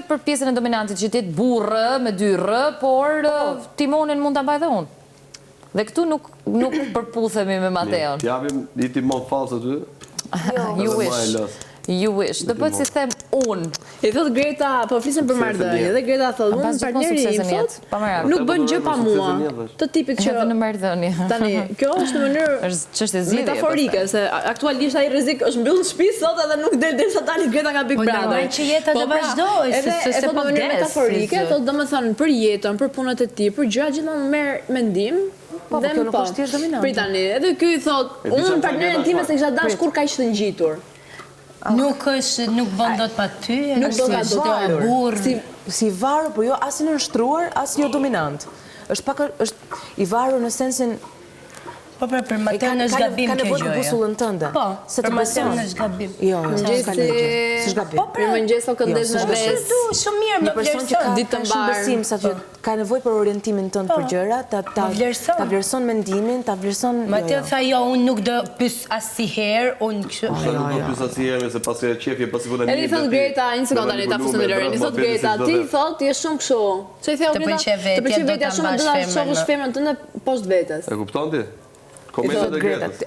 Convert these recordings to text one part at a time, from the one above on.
për pjesën e dominantit që të jetë burrë me dy r, por po. timonin mund ta mbaj dhe unë. Dhe këtu nuk nuk përputhemi me Mateon. Të japim një timon fals aty. Jo. You wish. You wish. Do bëhet si them unë. I thot Greta, po flisim për marrëdhënie dhe Greta thot, unë partneri im thot, nuk bën gjë pa mua. Të tipit që edhe në marrëdhënie. Tani, kjo është në mënyrë është çështje zgjidhje. Metaforike se aktualisht ai rrezik është mbyllur në shtëpi sot edhe nuk del derisa dali Greta nga Big po, Brother. Po që jeta do po, pra, vazhdojë, edhe se se po në mënyrë metaforike, thot domethënë për jetën, për punët e tij, për gjëra gjithmonë merr mendim. Po, po kjo nuk është thjesht dominante. Prit tani, edhe ky i thot, unë partnerin tim s'e kisha dash kurrë kaq të ngjitur. Nuk është, nuk bën dot pa ty, nuk do ta do burrë. Si si i varur, po jo as i nënshtruar, as jo dominant. Është pak është i varur në sensin Po pra, për Mateon është gabim kjo gjë. Ka nevojë për busullën tënde. Po, për Mateon është gabim. Jo, jo, s'ka gjë. S'është gabim. Po pra, mirëmëngjes o këndes jo, me vesë. Shumë mirë, më vlerëson. Ditë të mbarë. Shumë besim sa që po. Ka nevojë për orientimin tënd për gjëra, ta ta ta vlerëson mendimin, ta vlerëson jo, Mateo jo. tha jo, unë nuk do pyes asnjëherë, unë kështu. Kush tha nuk do pyes asnjëherë, se paska qejf je pasi vënë Edhe i thotë Greta, një sekondë tani ta fusim dhe Lorin. I thotë Greta, ti thotë je shumë kështu. Ç'i the o Të Greta? pëlqen Të vetja, pëlqen do vetja ta shumë, do mbash ta femrën. shohësh femrën tënde poshtë vetes. E kupton ti? Komentet e Gretës.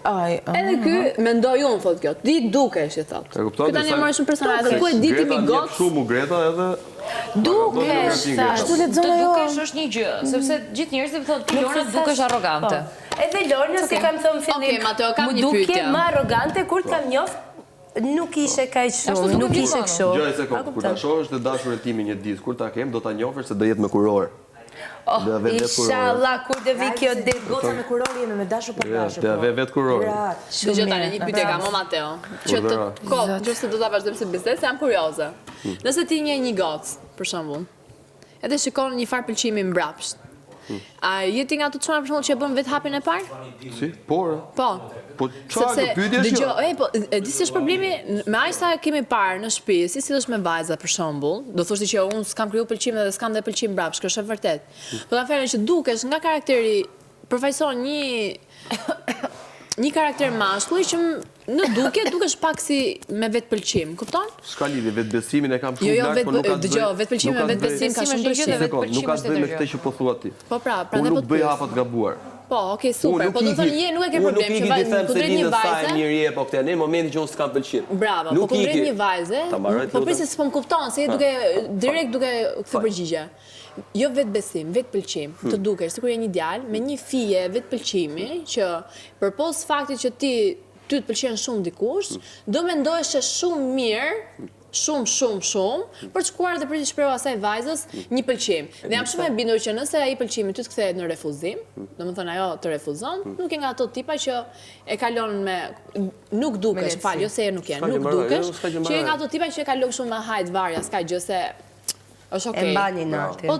Edhe ky mendoj unë thotë kjo. Ti dukesh i thotë. E kupton ti? Ky tani e mori shumë personale, thotë ku e di ti mi Greta goc? shumë u Greta edhe Dukesh, tha. Ashtu lexon Të ajo. dukesh është një gjë, sepse gjithë njerëzit thotë ti Lorna dukesh arrogante. Po. Edhe Lorna si kam thënë fillim. Okej, Mateo, kam Mu një duke pyetje. më arrogante kur të kam njoft, nuk ishe kaq shumë, duket nuk ishe gjithmonë. kështu. Dëgjo një sekond, kur ta shohësh të dashurën time një ditë, kur ta kem, do ta njohësh se do jetë me kurorë. Oh, Do ja ve vetë kurorën. Inshallah, kur do vi kjo ditë. Goca me kurorë jemi me dashur pa dashur. Do ja po. ve vetë kurorën. Dëgjo tani një pyetje kam o Mateo, që të kot, nëse do ta vazhdojmë si bisedë, se jam kurioze. Hmm. Nëse ti njeh një gocë, për shembull, edhe shikon një farë pëlqimi mbrapsht. Hmm. A je ti nga ato çuna për shembull që e bën vetë hapin e parë? Si? Por. Po. Po çfarë pyetje është kjo? Dëgjo, e po, e di si është problemi, me aq sa kemi parë në shtëpi, si sillesh me vajza për shembull, do thosh ti që unë s'kam kriju pëlqim dhe s'kam dhe pëlqim mbrapsht, kjo është e vërtetë. Po ta fjalën që dukesh nga karakteri përfaqëson një një karakter mashkulli që në dukje dukesh pak si me vetëpëlqim, kupton? S'ka lidhje, vetëbesimin e kam shumë jo, jo, lart, po nuk ka të bëjë. Dëgjo, vetëpëlqim me vetëbesim ka shumë ndryshim. Nuk ka të bëjë me këtë që po thua ti. Po pra, prandaj po po të bëj hapa të gabuar. Po, okay, super. Po do të thonë je nuk e ke problem që vajzë kundrejt një vajze. Sa mirë je po këtë në momentin që unë s'kam pëlqim. Bravo, po kundrejt një vajze. Po prit se s'po më kupton, se je duke direkt duke kthy përgjigje. Jo vetëbesim, vetëpëlqim. Hmm. Të dukesh sikur je një djalë me një fije vetëpëlqimi që përpos faktit që ti ty të pëlqen shumë dikush, hmm. do mendohesh shumë mirë shumë, shumë, shumë, për të shkuar dhe për t'i shprehur asaj vajzës një pëlqim. Dhe jam shumë e bindur që nëse ai pëlqimi ty të kthehet në refuzim, domethënë ajo të refuzon, nuk je nga ato tipa që e kalon me nuk dukesh, fal, jo se nuk je, nuk dukesh, që je nga ato tipa që e kalon shumë me hajt varja, s'ka gjë se është okay. E mbani në aty. Po.